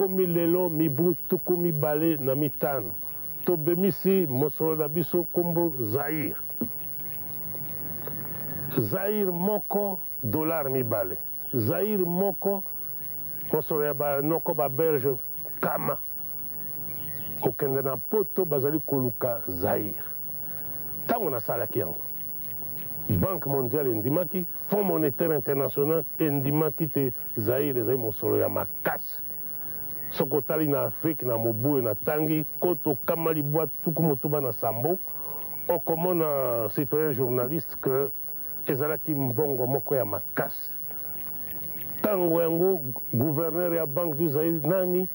Ekomi lelo mibu 25, tobemisi mosolo na biso kombo Zaïre. Zaïre moko, dollar mibale. Zaïre moko, mosolo ya ba noko ba belge kama. Kokende na poto bazali koluka Zaïre. Tango nasalaki yango, Banque mondiale endimaki, Fonds monetaire international endimaki te Zaïre ezali mosolo ya makasi. Soki otali na Afrique na mobu oyo natangi, nkoto kama libwa tuku motoba na sambo, okomona citoyen journaliste que ezalaki mbongo moko ya makasi. Tango yango gouverneur ya Banque du Zaïre nani?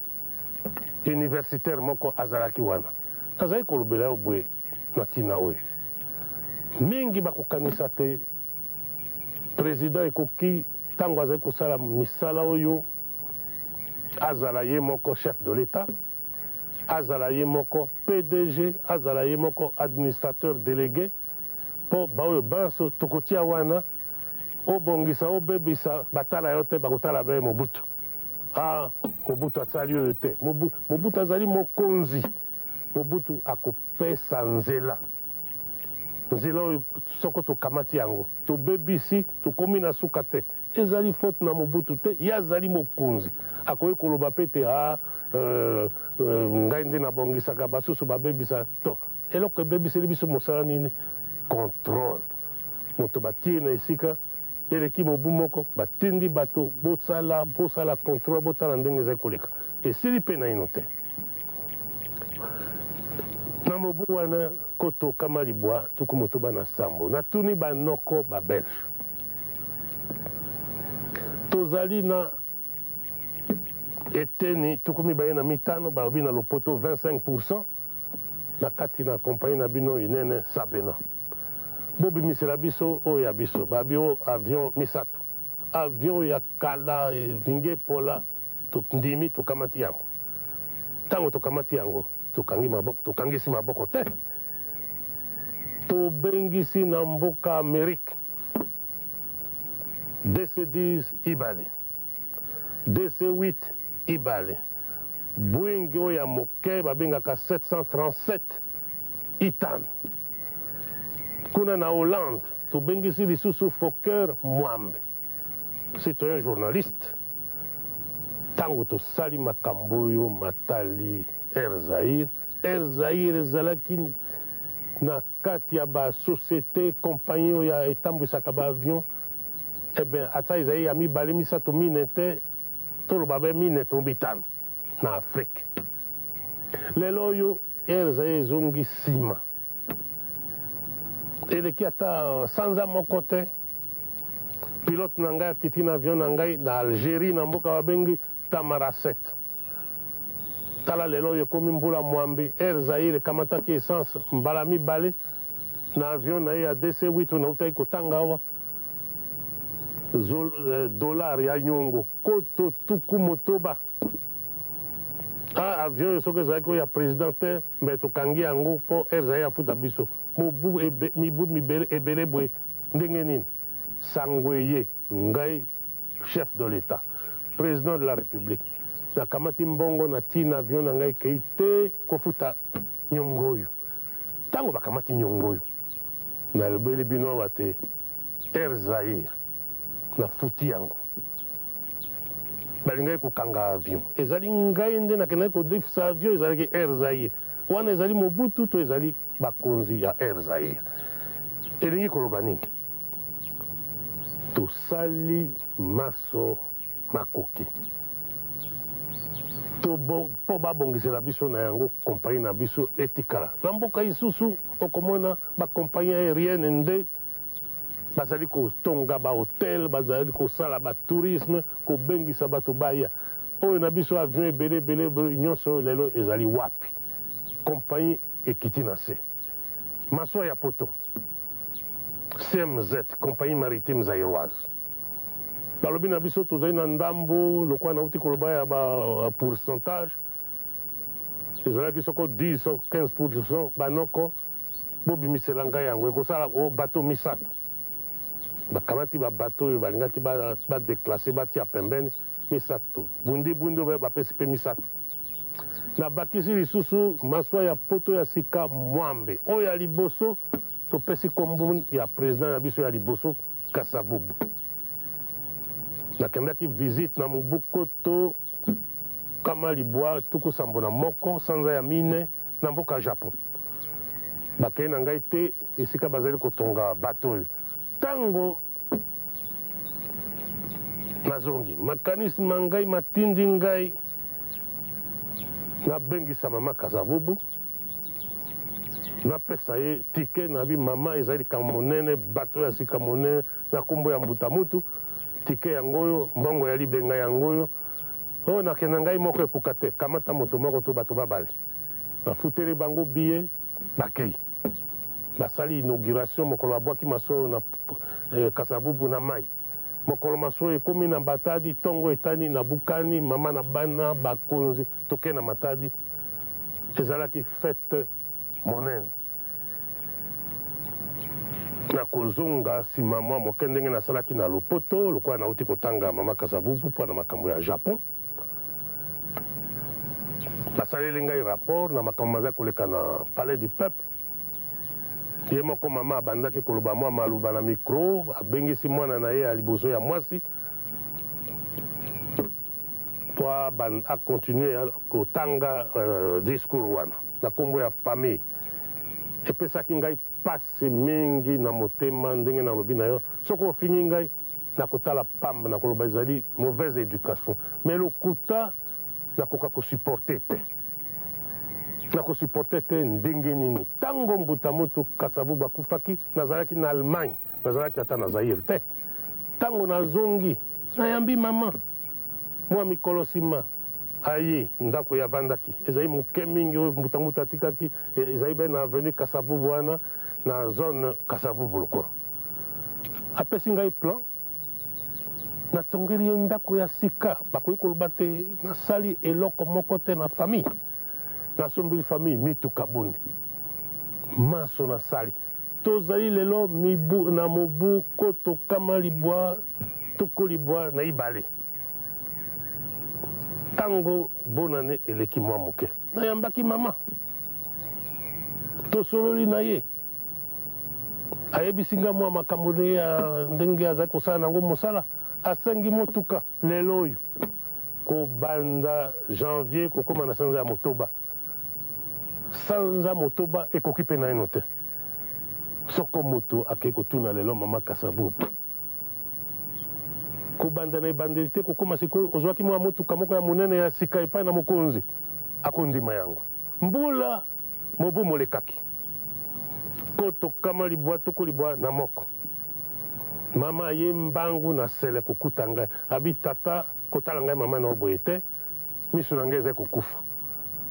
Universitaire moko azalaki wana. Nazali kolobela yo boye na ntina oyo mingi bakokanisa te president ekoki ntango azali kosala misala oyo azala ye moko chef de l'Etat, azala ye moko PDG, azala ye moko administrateur delegue, mpo baoyo banso tokotia wana obongisa obebisa batala yo te, bakotala be Mobutu. Ah, Mobutu asali oyo te. Mobutu azali mokonzi. Mobutu akopesa nzela. Nzela oyo soko tokamati yango, tobebisi, tokomi na suka te. Ezali faute na Mobutu te, ye azali mokonzi. Akoki koloba pe te, ah, euh, euh, ngai nde nabongisaka, basusu babebisa. To, eloko ebebiseli biso mosala nini? Controle. Moto batie na esika, eleki mobu moko, batindi bato, bosala, bosala controle, botala ndenge ezali koleka. Esili pe naino te. Na mobu wana nkoto kama libwa tuku motoba na sambo, natuni ba noko ba Belge, tozali na eteni 25, balobi na lopoto 25%, na kati na compagnie na bino inene Sabena, bobimisela biso oyo ya biso. Babi o avion misato, avion ya kala elingi epola. Tondimi, tokamati yango. Ntango tokamati yango, tokangi maboko, tokangisi maboko te. Tobengisi na mboka Amerique DC-10 ibale, DC-8 ibale, Boeing oyo ya moke babengaka 737 itano. Kuna na Hollande tobengisi lisusu Fokker mwambe. Citoyen journaliste, tango tosali makambo oyo matali Air Zaïre, Air Zaïre ezalaki na kati ya ba société compagnie oyo ya etambwisaka ba avion, eh bien ata ezali ya mibale misato mine te, toloba be mine to mitano na Afrique. Lelo oyo Air Zaïre ezongi sima, eleki ata sanza moko te. Pilote na ngai akiti na avion na ngai na Algerie, na mboka babengi Tamanrasset. Tala lelo oyo ekomi mbula mwambi, Air Zaïre ekamataki essence mbala mibale na avion na ye ya DC-8 oyo nautaki kotanga awa, dollar ya nyongo koto 60. Ah, avion oyo soki ezalaki oyo ya president te, mais tokangi yango mpo Air Zaïre afuta biso mobu ebe, mibu mibele ebele boye. Ndenge nini sango eye ngai chef de l'etat president de la republique nakamati mbongo na ti na avion na ngai ekei te kofuta nyongo oyo ntango bakamati nyongo oyo nalobeli bino awa te Air Zaïre nafuti yango balingaki kokanga avion ezali ngai nde nakendaki kodefisa avion ezalaki Air Zaïre wana ezali Mobutu to ezali Bakonzi ya Air Zaïre. Elingi koloba nini? Tosali maso makoki mpo babongisela biso na yango compagnie na biso etikala na mboka. Lisusu okomona ba compagnie aerienne nde bazali kotonga ba hotel, bazali kosala ba tourisme, kobengisa bato baya. Oyo na biso avion ebele ebele nyonso lelo ezali wapi? Compagnie ekiti na se. Masuwa ya poto CMZ, Compagnie Maritime Zaïroise, balobi na biso tozali na ndambo lokola nauti koloba ya ba pourcentage ezalaki soko 10 soko 15%. Banoko, bobimisela ngai yango ekosala o bato misato. Bakamati babato oyo balingaki badéclasser, batia pembeni. Misato. Bundi bundi oyo bapesi mpe misato. Nabakisi lisusu maswa ya poto ya sika mwambe. Oyo ya liboso topesi nkombo ya president na biso ya liboso Kasavubu. Nakendaki visite na mobu koto kama libwa tuku sambo na moko sanza ya mine na mboka Japon. Bakei na ngai te esika bazali kotonga bato oyo. Ntango nazongi, makanisi ma ngai matindi ngai nabengisa mama Kasavubu, napesa ye tike nabi mama, ezali likambo monene, bato ya sika monene na nkombo ya mbuta mutu, tike yango oyo, mbongo ya libenga yango oyo, oyo nakenda ngai moko ekoka te, kamata moto moko to bato babale. Nafuteli bango billet, bakei. Basali inauguration mokolo babwaki masolo na Kasavubu na mai. Mokolo masolo ekomi na Matadi, tongo etani na bukani, mama na bana bakonzi toke na Matadi. Ezalaki fete monene. Na kozonga nsima mwa moke ndenge nasalaki na lopoto, lokola nauti kotanga mama Kasavubu mpo na makambo ya Japon, basaleli ngai rapport na makambo mazali koleka na Palais du Peuple. Ye moko mama abandaki koloba mwa maloba na micro, abengisi mwana na ye ya liboso ya mwasi po akontinue kotanga discours wana na nkombo ya famille. Epesaki ngai pasi mingi na motema ndenge nalobi na yo, soki ofingi ngai nakotala pamba, nakoloba ezali mauvaise éducation, mais lokuta nakoka kosupporte te, nakosupporte te. Ndenge nini? Ntango mbuta mutu Kasavubu akufaki, nazalaki na Allemagne, nazalaki ata na Zaire te. Ntango nazongi, nayambi mama mwa mikolo nsima, aye ndako ye avandaki ezali moke mingi, oyo mbuta mutu atikaki ezali be na avenue Kasavubu wana na zone Kasavubu. Lokola apesi ngai plan, natongeli ye ndako ya sika. Bakoki koloba te nasali eloko moko te na famille. Nasombeli famille mituka boni, maso nasali. Tozali lelo mibu na mobu koto kama libwa tuku libwa na ibale. Ntango bonane eleki mwa moke, nayambaki mama, tosololi na ye, ayebisi nga mwa makambo ne ya ndenge azali kosala nango mosala, asengi motuka. Lelo oyo kobanda janvier kokóma na sanza ya motoba, sanza motoba ekoki mpe naino te. Soko moto akei kotuna lelo mama Kasavubu, kobanda na ebandeli te kokóma sikoyo, ozwaki mwa motuka moko ya monene ya sika epai na mokonzi, akondima yango. Mbula mobu molekaki koto kama libwa tuku libwa na moko, mama aye mbangu na sele kokuta ngai, abi tata, kotala ngai mama na oboye te, miso na ngai ezali kokufa,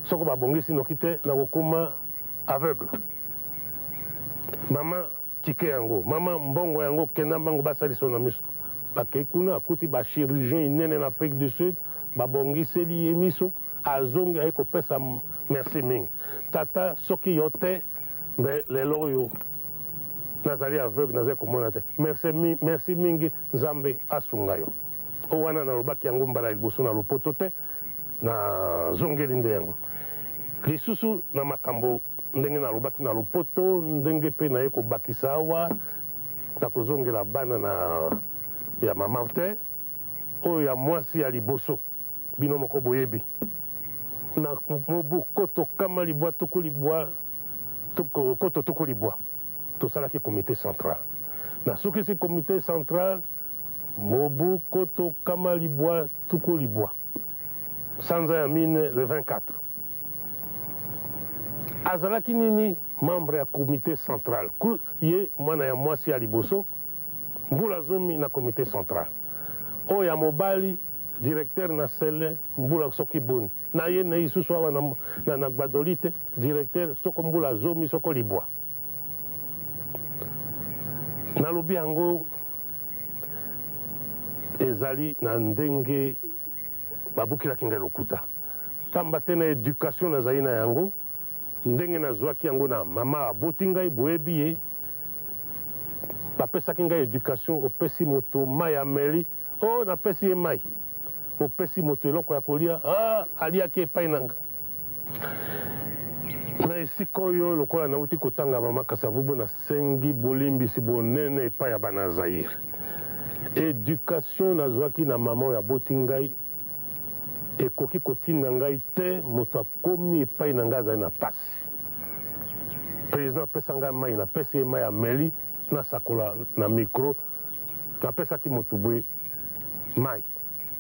soko babongisi noki te nakokoma aveugle. Mama, tike yango, mama, mbongo yango, kenda mbangu basalisa na miso. Bakei kuna, akuti bachirurgien inene na Afrique du Sud, babongiseli ye miso, azongi, aye kopesa merci mingi. Tata, soki yo te mbe lelo oyo nazali aveugle, nazali komona te. Merci, merci mingi, Nzambe asunga yo. O wana nalobaki yango mbala liboso na lopoto te, nazongeli nde yango lisusu na makambo ndenge nalobaki na lopoto, ndenge mpe naye kobakisa awa. Nakozongela bana na ya mama te, oyo ya mwasi ya liboso bino moko boyebi. Na mobu koto kama libwa tuku libwa koto tuku libwa, tosalaki comité central. Nasukisi comité central mobu koto kama libwa tuku libwa sanza ya mine le 24. Azalaki nini? Membre ya comité central. Ye mwana ya mwasi ya liboso, mbula 10 na comité central. Oyo ya mobali, directeur na Sele mbula soki boni, na ye na lisusu awa na Gbadolite, directeur soko mbula 10 soko libwa. Nalobi yango ezali na ndenge babukilaki ngai lokuta, pamba te na éducation nazali na yango, ndenge nazwaki yango na mama aboti ngai, boyebi ye, bapesaki ngai éducation: opesi moto mai ameli, o napesi ye mai. Opesi moto eloko ya kolia, ah, aliaki epai na nga. Na esika oyo, lokola nauti kotanga mama Kasavubu, nasengi bolimbisi bonene epai ya bana Zaïre. Education nazwaki na mama oyo aboti ngai ekoki kotinda ngai te moto akomi epai na ngai azali na pasi. President apesa ngai mai, napesi ye mai ameli, nasakola na micro, napesaki moto boye mai.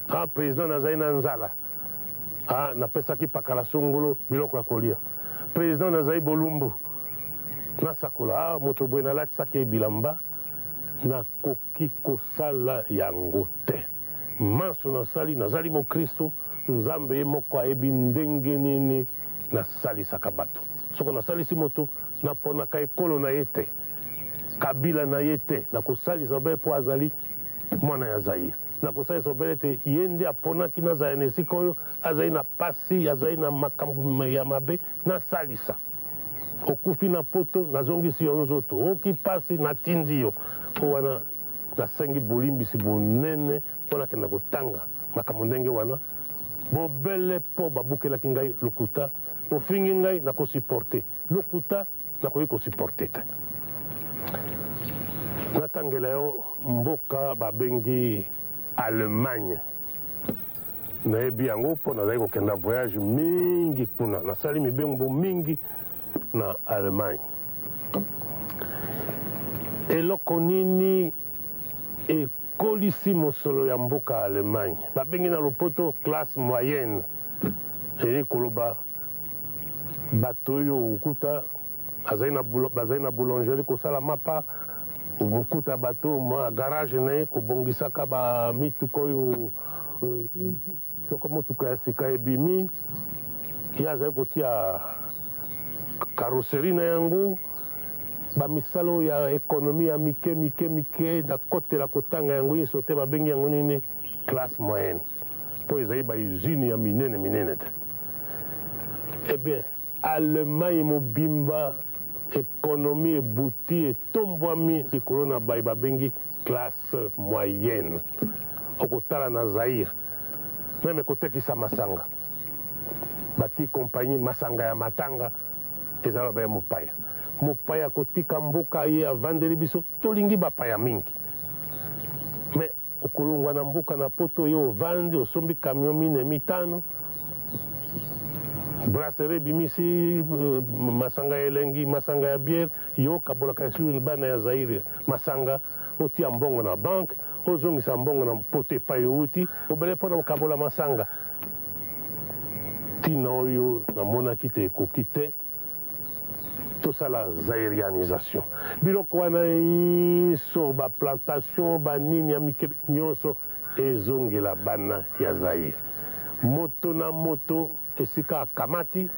Ah, president nazali na nzala. Ah, napesaki pakala songolo biloko ya kolia. President nazali bolumbu. Nasakola, ah, moto boye nalatisaki ye bilamba, nakoki kosala yango te. Manso nasali, nazali mokristo, Nzambe ye moko ayebi ndenge nini nasalisaka bato. Soko nasalisi moto, naponaka ekolo na ye te, kabila na ye te, nakosalisa be mpo azali mwana ya Zaïre. Nakosalisa obele te ye nde aponaki nazala na esika oyo azali na pasi, azali na makambo ya mabe, nasalisa. Okufi na poto, nazongisi yo nzoto. Oki pasi, natindi yo. Mpo wana nasengi bolimbisi bonene mpo nakenda kotanga makambo ndenge wana, bobele mpo babukelaki ngai lokuta. Ofingi ngai, nakosupporte lokuta, nakoki kosupporte te. Natangela yo mboka babengi Allemagne. Nayebi yango mpo nazali kokenda voyage mingi kuna, nasali mibembo mingi na Allemagne. Eloko nini ekolisi mosolo ya mboka Allemagne? Babengi na lopoto classe moyenne, elingi koloba bato oyo okuta azali na bazali na boulangerie kosala mapa, okokuta bato ma garage na ye kobongisaka ba mituka oyo, soko motuka ya sika ebimi, ye azali kotia carrosserie na yango. Bamisala oyo ya ekonomi ya mike mike mike, nakotela kotanga yango nyonso te. Babengi yango nini? Classe moyenne, mpo ezali ba usine ya minene minene te. Eh bien, Allemagne mobimba ekonomi ebuti etombwami likolo na baye babengi classe moyenne. Okotala na Zaïre, meme kotekisa masanga, bati compagnie masanga ya matanga ezala ba ya mopaya. Mopaya kotika mboka ye avandeli biso, tolingi bapaya mingi. Mais okolongwa na mboka na poto yo ovandi, osombi camion mine mitano, brasserie ebimisi masanga ya elengi, masanga ya bière, yo okabolaka esu bana ya Zaïre masanga, otia mbongo na banque, ozongisa mbongo na poto epai outi, obele mpona kokabola masanga. Ntina oyo namonaki te ekoki te tosala zairianisation. Biloko wana nyonso, baplantation banini ya mike nyonso ezongela bana ya Zaïre. Moto na moto esika akamati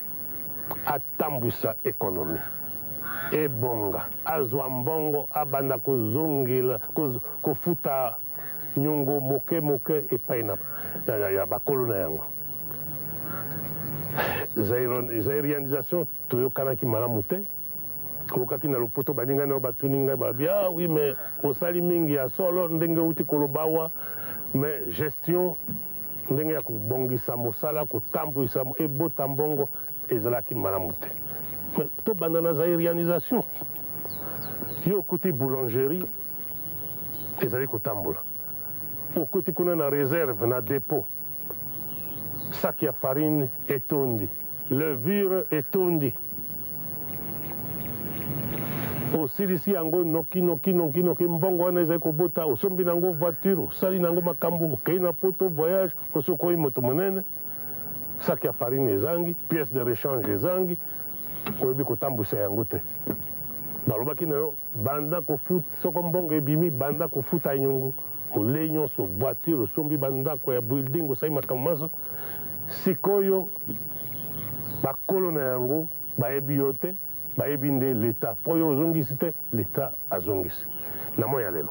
atambwisa ekonomi ebonga, azwa mbongo, abanda kozongela kofuta nyongo moke moke epai na ya bakolo na yango. Zairianisation toyokanaki malamu te. Oyokaki na lopoto baninga na yo batuni ngai, balobi, ah oui, mais osali mingi ya solo ndenge outi koloba awa, mais gestion ndenge ya kobongisa mosala, kotambwisa ebota mbongo ezalaki malamu te. Mais tobanda na zairianisation. Yo okuti boulangerie ezali kotambola, okuti kuna na réserve na dépôt sac ya farine etondi, levure etondi, osilisi yango noki noki noki noki, mbongo wana ezali kobota, osombi nango voiture, osali nango makambo, okei na poto voyage, osokoyi moto monene, sac ya farine ezangi, pièce de rechange ezangi, oyebi kotambwisa yango te. Balobaki na yo banda kofuta, soko mbongo ebimi banda kofuta nyongo, olei nyonso, voiture osombi, bandako ya building, osali makambo manso. Sikoyo bakolo na yango bayebi yo te, bayebi nde leta, mpo yo ozongisi te, leta azongisi. Na moi ya lelo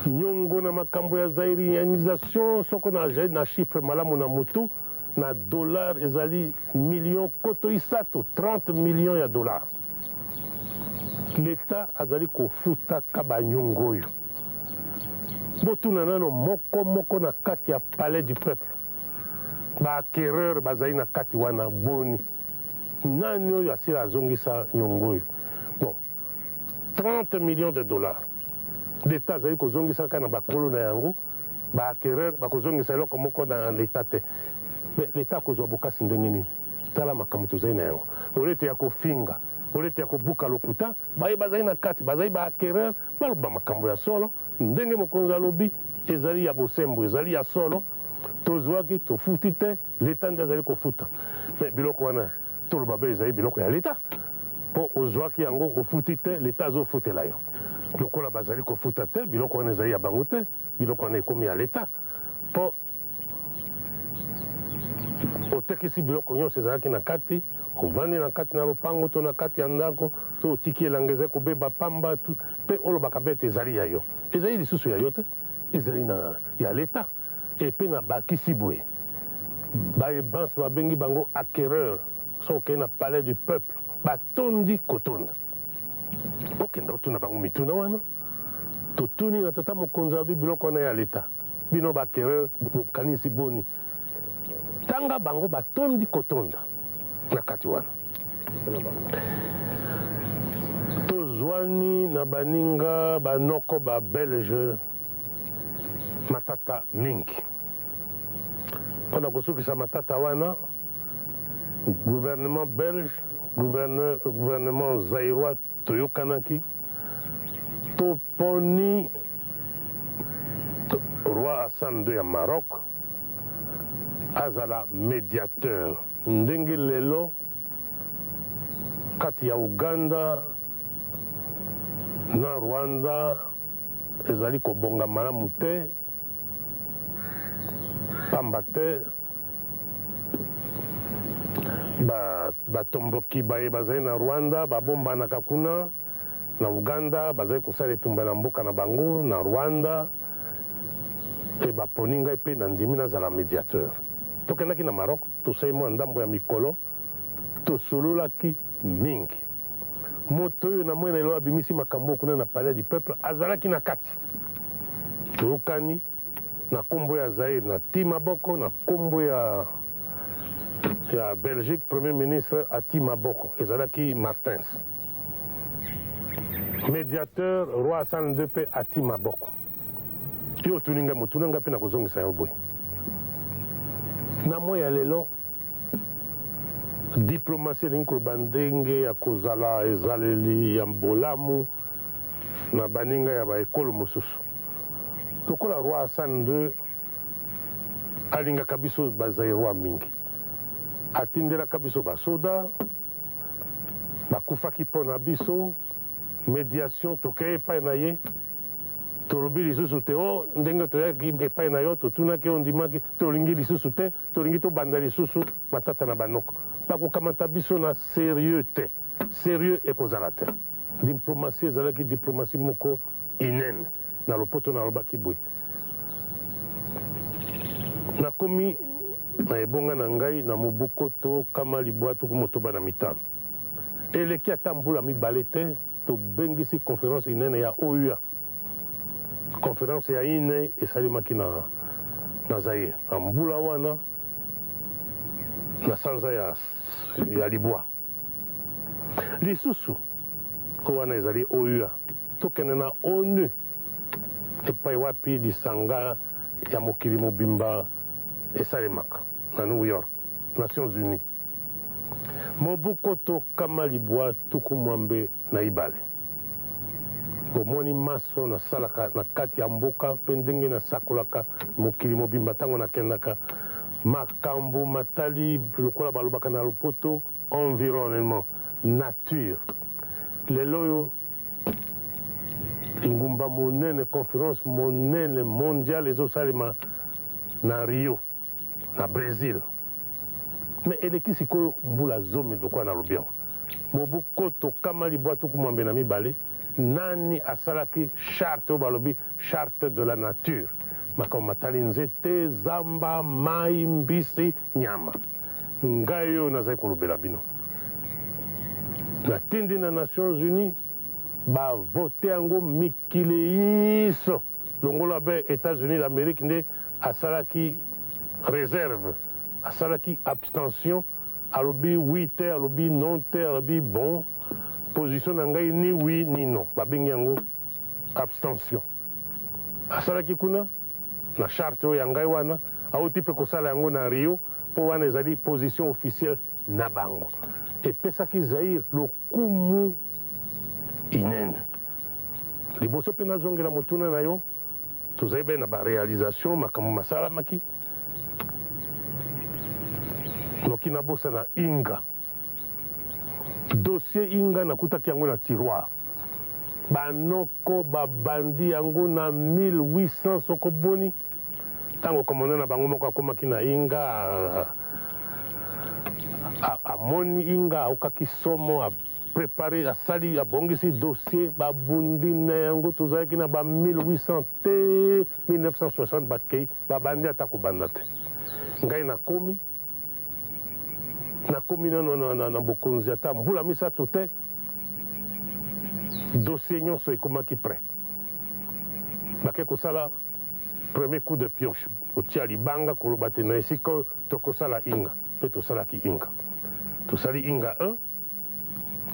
nyongo na makambo ya zairianisation, soko na chiffre malamu na mutu na dollar ezali million koto isato, 30 millions ya dollar. Leta azali kofutaka banyongo oyo. Botuna nano moko moko na kati ya Palais du Peuple, ba acquereurs bazali na kati wana boni? Nani oyo asila azongisa nyongo oyo? Bon, 30 millions de dollars l'Etat azali kozongisa kaka na bakolo na yango, ba acquereurs bakozongisa eloko moko na l'Etat te. Mais l'Etat akozwa bokasi ndenge nini? Tala makambo tozali na yango. Olete ya kofinga, olete ya kobuka lokuta, baye bazali na kati bazali ba acquereurs, baloba makambo ya solo ndenge mokonzi alobi ezali ya bosembo, ezali ya solo. Tozwaki, tofuti te, l'Etat nde azali kofuta. Mais biloko wana toloba be ezali biloko ya l'Etat, mpo ozwaki yango ofuti te, l'Etat azofutela yo. Lokola bazali kofuta te, biloko wana ezali ya bango te, biloko wana ekomi ya l'Etat, mpo otekisi biloko nyonso ezalaki na kati, ovandi na kati na lopango to na kati ya ndako, to otiki elanga ezali kobeba pamba, mpe olobaka be ete ezali ya yo. Ezali lisusu ya yo te, ezali na ya l'Etat. Epe na bakisi boye, baye banso babengi bango acquereur, soki okei na Palais du Peuple batondi kotonda, okenda otuna bango mituna wana. Totuni na tata mokonzi, alobi biloko wana ya l'Etat, bino ba acquereur bokanisi boni? Tanga bango batondi kotonda na kati wana. Tozwani na baninga banoko ba Belge matata mingi. Mpo na kosukisa matata wana, gouvernement belge, gouvernement zaïrois toyokanaki, toponi roi Hassan II ya Maroc azala mediateur, ndenge lelo kati ya Uganda na Rwanda ezali kobonga malamu te, pamba te batomboki baye bazali na Rwanda babombanaka kuna na Uganda, bazali kosala etumba na mboka na bango na Rwanda. E baponi ngai mpe nandimi nazala mediateur. Tokendaki na Maroc, tosali mwa ndambo ya mikolo, tosololaki mingi. Moto oyo na mwana lelo abimisi makambo kuna na Palais du Peuple azalaki na kati. Toyokani na kombo ya Zaïre na ti maboko, na kombo ya Belgique premier ministre ati maboko, ezalaki Martins. Mediateur roi Hassan II mpe ati maboko. Yo otuni ngai motuna, ngai mpe nakozongisa yo boye. Na moi ya lelo, diplomatie elingi koloba ndenge ya kozala ezaleli ya bolamu na baninga ya baekolo mosusu. Lokola roi Hassan II alingaka biso ba Zaïrois mingi, atindelaka biso basoda bakufaki mpo na biso. Médiation, tokei epai na ye, tolobi lisusu te o ndenge toyaki epai na yo, totunaki, ondimaki, tolingi lisusu te, tolingi tobanda lisusu matata na banoko, bakokamata biso na sérieux te, sérieux ekozala te. Diplomatie ezalaki diplomatie moko inene. Na lopoto nalobaki boye: nakomi na ebonga na ngai na mobu 1965, eleki ata mbula 2 te, tobengisi conférence inene ya OUA. Conférence ya ine esalemaki na Zaïre na mbula wana, na sanza ya libwa. Lisusu oyo wana ezali OUA, tokende na ONU, epai wapi lisanga ya mokili mobimba esalemaka na New York, Nations Unies, mobu 1982. Bomoni maso nasalaka na kati ya mboka mpe ndenge nasakolaka mokili mobimba ntango nakendaka, makambo matali lokola balobaka na lopoto environnement, nature. Lelo oyo lingumba monene, conférence monene mondiale ezosalema na Rio, na Brésil. Mais eleki sikoyo mbula 10, lokola nalobi yango, mobu 1962, nani asalaki charte oyo balobi charte de la nature, makambo matali nzete, zamba, mai, mbisi, nyama? Ngai oyo nazali kolobela bino, natindi na Nations Unies, bavote yango mikili yiso. Longola be Etats-Unis d'Amerique nde asalaki reserve, asalaki abstention, alobi oui te, alobi non te, alobi bon, position na ngai ni oui ni non. Babengi yango abstention. Asalaki kuna na charte oyo ya ngai wana, auti mpe kosala yango na Rio, mpo wana ezali position officielle na bango. Epesaki Zaïre lokumu inene. Liboso mpe nazongela motuna na yo, tozali be na barealisation, makambo masalamaki noki nabosana Inga. Dossier Inga nakutaki yango na tiroir. Banoko babandi yango na 1800 soko boni, ntango commandant na bango moko akomaki na Inga, amoni Inga, aokaki somo, aprepare, asali, abongisi dossier, babundi na yango. Tozalaki na ba 1800 te 1960, bakei babandi ata kobanda te. Ngai nakomi nano na bokonzi ata mbula 3 te, dossier nyonso ekomaki prêt. Bake kosala premier coup de pioche, kotia libanga, koloba te na esika oyo tokosala Inga. Mpe tosalaki Inga, tosali Inga 1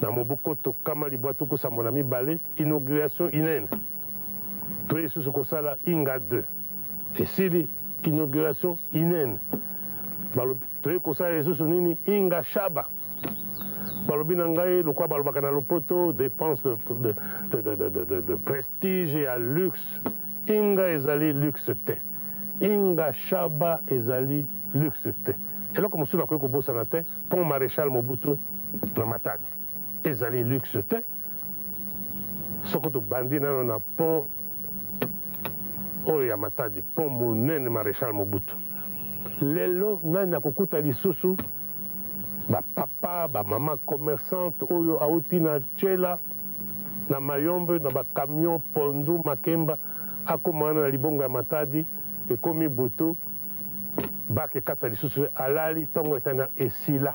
na mobu 1972, inauguration inene. Toye lisusu kosala Inga 2, esili, inauguration inene. Balobi toye kosala lisusu nini? Inga Shaba. Balobi na ngai, lokola balobaka na lopoto, dépense de prestige ya luxe. Inga ezali luxe te, Inga Shaba ezali luxe te. Eloko mosusu nakoki kobosana te, pont Maréchal Mobutu na Matadi ezali luxe te. Soko tobandi nano na pont oyo ya Matadi, pont monene Maréchal Mobutu, lelo nani akokuta lisusu bapapa, bamama commerçante oyo auti na Tshela, na Mayombe, na bacamion pondu, makemba, akóma wana na libongo ya Matadi, ekomi butu, bakekata lisusu, alali, ntongo etana, esila.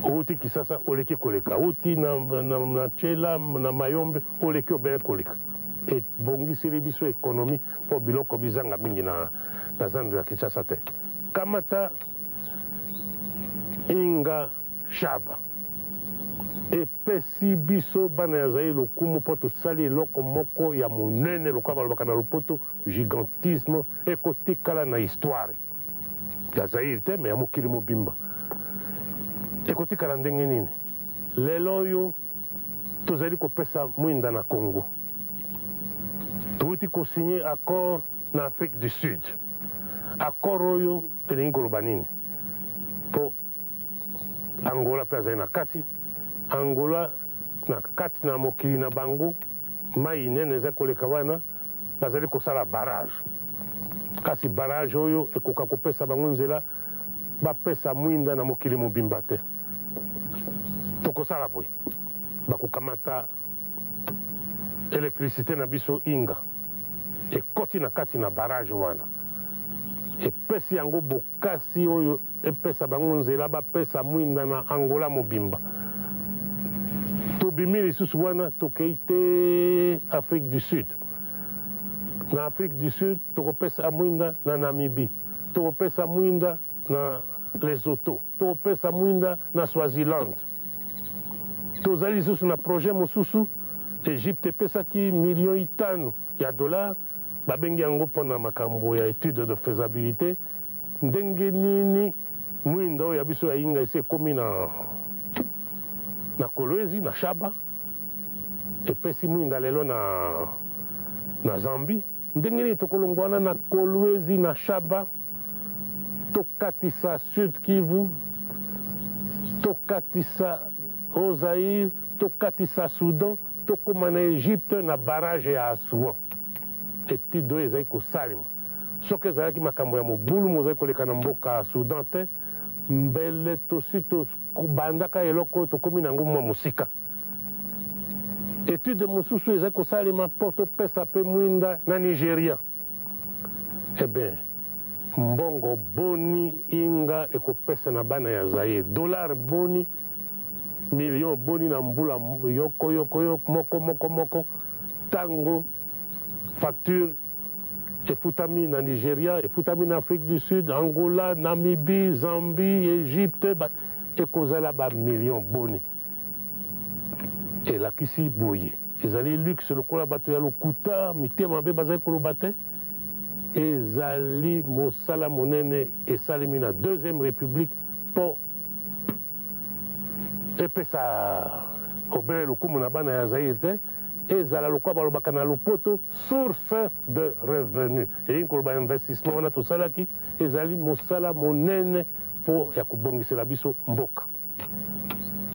Outi Kisasa, oleki koleka, outi na Tshela, na Mayombe, oleki obele koleka. Ebongiseli biso économie mpo biloko bizanga mingi na zando ya Kinshasa te. Kamata Inga Shaba, epesi biso bana ya Zaïre lokumu mpo tosali eloko moko ya monene, lokola balobaka na lopoto gigantisme, ekotikala na histoire ya Zaïre te, me ya mokili mobimba. Ekotikala ndenge nini? Lelo oyo tozali kopesa mwinda na Congo, touti kosigner accord na Afrique du Sud. Accord oyo elingi koloba nini? Mpo Angola mpe azali na kati. Angola na kati na mokili na bango, mai nene eza koleka wana, bazali kosala barrage. Kasi barrage oyo ekoka kopesa bango nzela bapesa mwinda na mokili mobimba te. Tokosala boye, bakokamata électricité na biso Inga, ekoti na kati na barrage wana, epesi yango bokasi oyo epesa bango nzela bapesa mwinda na Angola mobimba. Tobimi lisusu wana, tokei te Afrique du Sud. Na Afrique du Sud tokopesa mwinda na Namibie, tokopesa mwinda na Lesotho, tokopesa mwinda na Swaziland. Tozali lisusu na projet mosusu. Egypte epesaki milio 5 ya dollar, babengi yango mpona makambo ya étude de faisabilité, ndenge nini mwinda oyo ya biso ya Inga esi ekómi na Kolwezi, na Shaba, epesi mwinda lelo na Zambie, ndenge nini tokolongwa wana na Kolwezi, na Shaba, tokatisa Sud Kivu, tokatisa Haut-Zaïre, tokatisa Soudan, tokóma na Egypte na barrage ya Assouan. Étude oyo ezali kosalema. Soki ezalaki makambo ya mobulu mozali koleka na mboka ya Soudan te, mbele tosi tobandaka eloko oyo tokómi na yango mwa mosika. Étude mosusu ezali kosalema mpo topesa mpe mwinda na Nigeria. Eh bien, mbongo boni Inga ekopesa na bana ya Zaire? Dollar boni, million boni na mbula yoko yoko yoko moko moko moko, ntango Facture efutami na Nigeria, efutami na Afrique du Sud, Angola, Namibie, Zambie, Egypte, ekozala ba millions boni? Elakisi boye ezali luxe lokola bato ya lokuta mitema mabe bazali koloba te. Ezali mosala monene esalemi na Deuxième République mpo epesa obele lokumu na bana ya Zaïre te, ezala lokola balobaka na lopoto source de revenu. Elingi koloba investissement wana tosalaki ezali mosala monene mpo ya kobongisela biso mboka.